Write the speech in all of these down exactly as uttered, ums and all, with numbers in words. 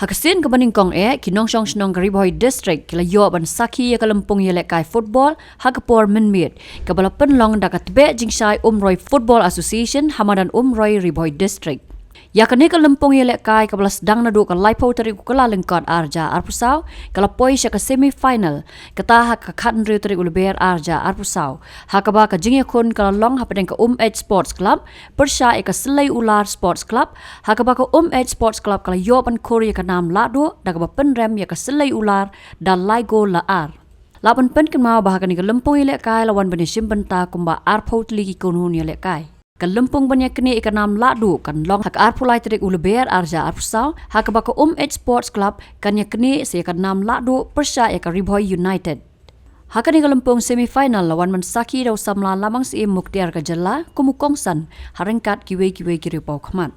Ha ka sien kaba nyngkong eh, ki nongshong shnong ka Ri Bhoi District ki la ïoh ban sakhi ïa ka lympung ïalehkai football ha ka por mynmiet, kaba la pynlong da ka Tbeh Jingshai Umroi Football Association ha madan Umroi, Ri Bhoi District. Ïa kane ka lympung ïalehkai kaba la sdang naduh ka laiphew tarik u Kyllalyngkot arhajar arphew saw, ka la poi sha ka semi final, kata ha ka khathynriew tarik u Lber arhajar arphew saw, ha kaba ka jingïakhun ka la long hapdeng ka Umeit Sports Club pyrshah ïa ka Syllei Ular Sports Club, ha kaba ka Umeit Sports Club ka la ïoh ban khur ïa ka nam lahduh da kaba pynrem ïa ka Syllei Ular da lai gol la ar. Lah ban pynkynmaw ba ha kane ka lympung ïalehkai la wan ban ïashim bynta kumba arphew tylli ki kynhun ïalehkai. Ka lympung ban ïaknieh ïa ka nam lahduh kan long ha ka arphew lai tarik u Lber arhajar arphew saw, ha kaba ka Umeit Sports Club kan ïaknieh sa ïa ka nam lahduh pyrshah ïa ka Ri Bhoi United. Ha kane ka lympung semi final la wan ban sakhi da u samla Lamang Syiem Muktiar ka jylla kum u kongsan ha ryngkat kiwei kiwei ki riewpawkhmat.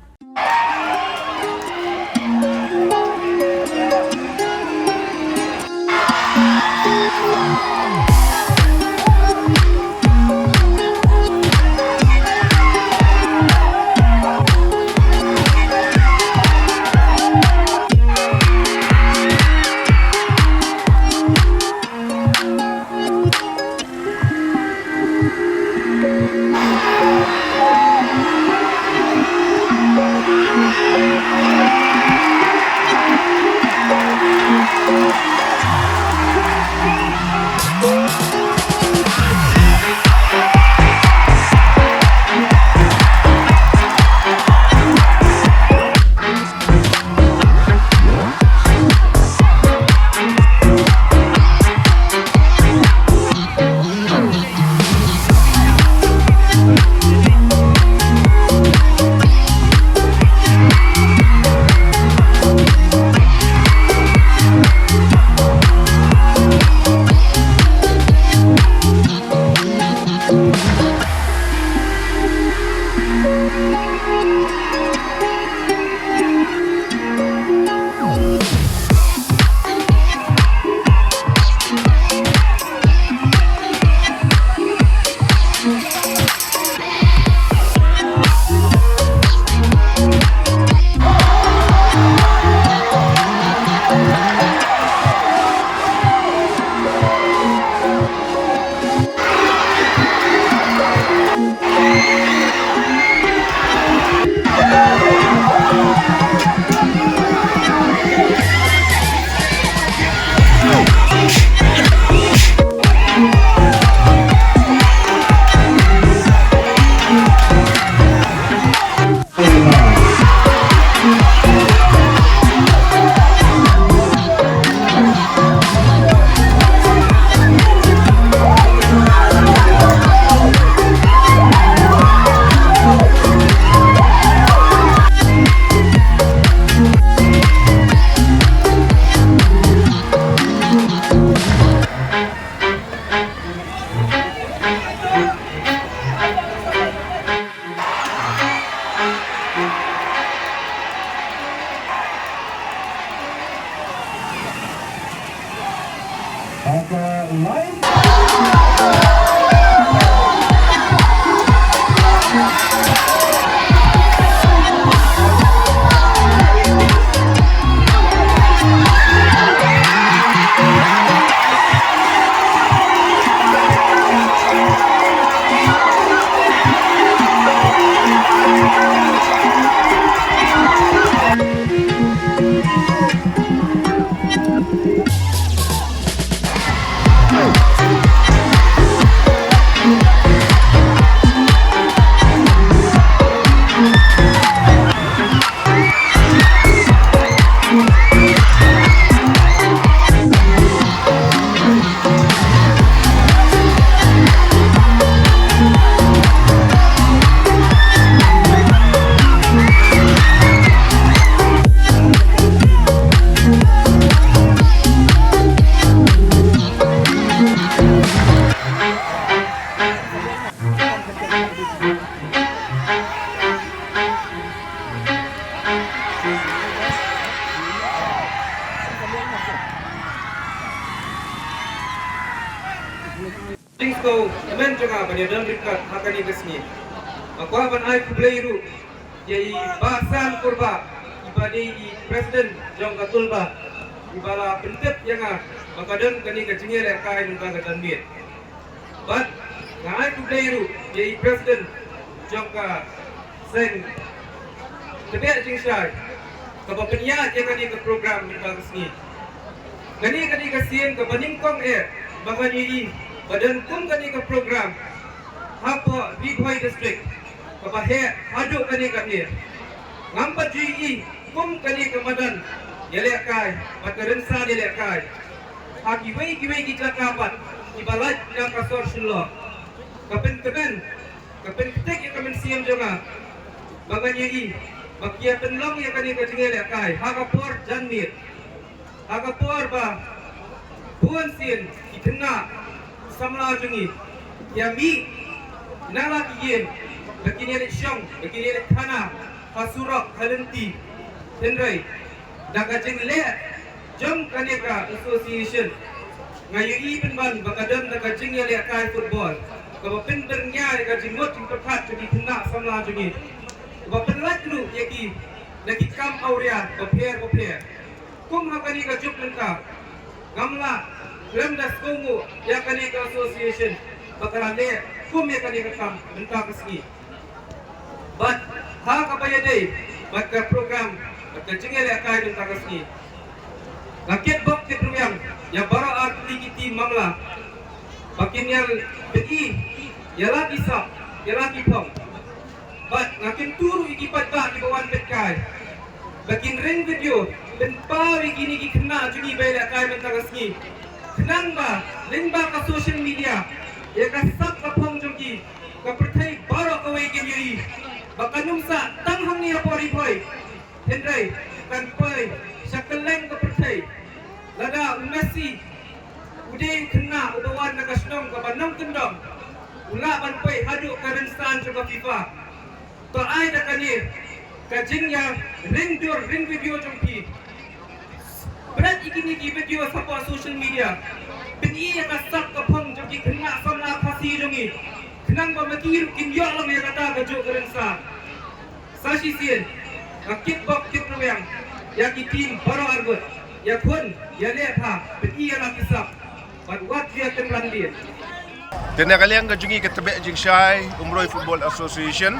Thanks ko, amen jong nga ban ïadon ryngkat ha kane ka sngi. Nga kwah ban ai khublei ruh ïa i Bah San Kurbah, i Ba dei i president jong ka tulba, iba la pyntip ïa nga ba ka don kane ka jingïalehkai mynta ka janmiet. Bad nga ai khublei ruh ïa i president jong ka seng Tbeh Jingshai kaba pynïaid ïa kane ka program mynta ka sngi. Kane ka dei ka sien kaba nyngkong eh ba ngan ïohi ba don kum kane ka program hapoh Ri Bhoi District kaba heh haduh kane ka miet. Ngam pat ju ïohi kum kane ka madan ïalehkai bad ka rynsan ïalehkai ha kiwei kiwei ki jaka pat kiba lait na ka sor Shillong. Ka pyntip, ka pynktik ïa ka mynsiem jong nga ba ngan ïohi ba ki ïa pynlong ïa kane ka jingïalehkai ha ka por janmiet, ha ka por ba bun sien ki khynnah samla jong ngi ki ïa mih na la ki ïing ba kin ïa leit shong, ba kin ïa leit khana ha surok ha lynti. Hynrei da ka jingleh jong kane ka association, nga ïohi pynban ba ka don da ka jingïalehkai football kaba pynbyrngia ïa ka jingmut jingpyrkhat jong ki khynnah samla jong ngi, kaba pynlait ruh ïa ki na ki kam awria bapher bapher. Kum ha kane ka juk mynta ngam lah khlem da sngewnguh ïa kane ka association ba ka la leh kum ïa kane ka kam mynta ka sngi. Bad ha kaba ïadei bad ka program bad ka jingïalehkai mynta ka sngi, nga kitbok kitrwiang ïa baroh artylli ki team Mamla ba kin ïa peit ïa la ki sap, ïa la ki phong. Bad nga kyntu ruh ïa ki paidbah kiba wan peit kai ba kin ring video pynpaw ïa kine ki khynnah jong ngi ba ïalehkai mynta ka sngi, khnang ba lyngba ka social media ïa ka sap ka phong jong ki ka pyrthei baroh kawei kin ïohi ba kan ym sah tang hangne hapoh Ri Bhoi, hynrei kan poi sha kylleng ka pyrthei. Lada u Messi u dei u khynnah uba wan na ka shnong kaba nongkyndong, u lah ban poi haduh ka rynsan jong ka FIFA. To ai da kane ka jingïaring dur ring video jong phi. Bret ïa kine ki video shapoh social media. Pyni ïa ka sap ka phong jong ki khynnah samla Khasi jong ngi, khnang ba ma ki ruh kin ïoh long ïa kata kajuh ka rynsan. Sa shisien nga kitbok kitrwiang ïa ki team baroh arngut, ïakhun ïaleh bha, pyni ïa la ki sap bad wat ïa kynran dien. Te na ka liang ka jong ngi ka Tbeh Jingshai Umroi Football Association,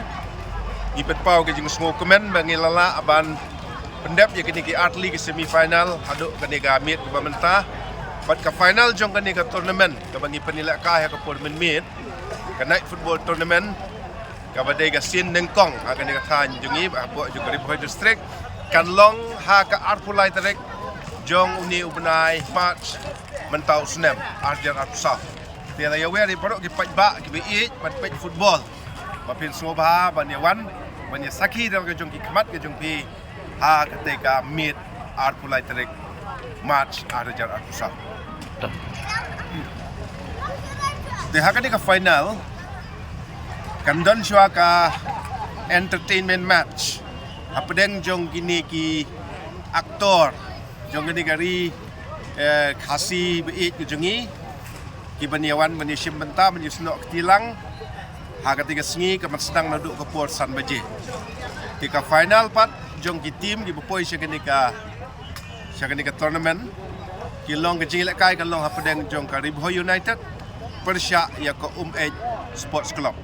ngi pynpaw ka jingsngewkmen ba ngi la lah ban pyndep ïa kine ki artylli ki semi final haduh kane ka miet kaba mynta. Bad ka final jong kane ka tournament kaba ngi pynïalehkai ha ka por mynmiet, ka night football tournament, kaba dei ka sien nyngkong ha kane ka thaiñ jong ngi hapoh jong ka Ri Bhoi District, kan long ha ka arphew lai tarik jong une u bnai March mynta u snem ar hajar arphew saw. Te la ïawer ïa baroh ki paidbah kiba ïeit ban peit football ba phin sngewbha ban ïa wan ban ïa sakhi da ka jong ki khmat ka jong phi ha katei ka miet arphew lai tarik March ar hajar arphew saw. Te ha kane ka final kan don shuwa ka entertainment match hapdeng jong kine ki actor jong kane ka ri, eh, Khasi ba ïeit ka jong ngi, kiban ïa wan ban ïa shim bynta ban ïa snoh kti lang ha katei ka sngi, ka ban sdang naduh ka por san baje. Te ka final pat jong ki team kiba poi sha kane ka, sha kane ka tournament, ki long, ka jingïalehkai kan long hapdeng jong ka Ri Bhoi United pyrshah ïa ka Umeit Sports Club.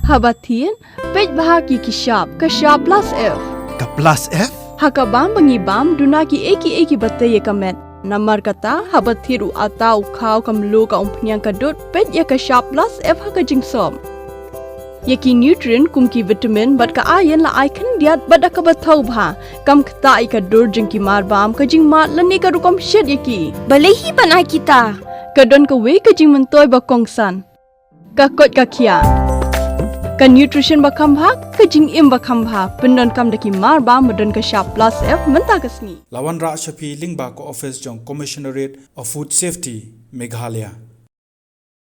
Haba thied, peit bha ki ki shap, ka shap plus F. Ka plus F? Ha ka bam ba ngi bam, duna kiei kiei kiba tei ïa ka met. Namar kata, haba thied u atta, u khaw, ka mluh, ka umphniang, ka dud, peit ïa ka shap plus F ha ka jingsop. Ïa ki nutrient kum ki vitamin bad ka iron la ai khyndiat bad da kaba thaw bha. Kam ktah ïa ka dur jong ki mar bam, ka jingmad lane ka rukom shet ïa ki. Balei hi ban ai kita? Ka don kawei ka jingmyntoi ba kongsan. Ka koit ka khiah. Ka nutrition ba kham bha, ka jingim ba kham bha. Pyndonkam da ki mar bam ba don ka shap plus F mynta ka sngi. La wanrah sha phi lyngba ka office jong Commissionerate of Food Safety, Meghalaya.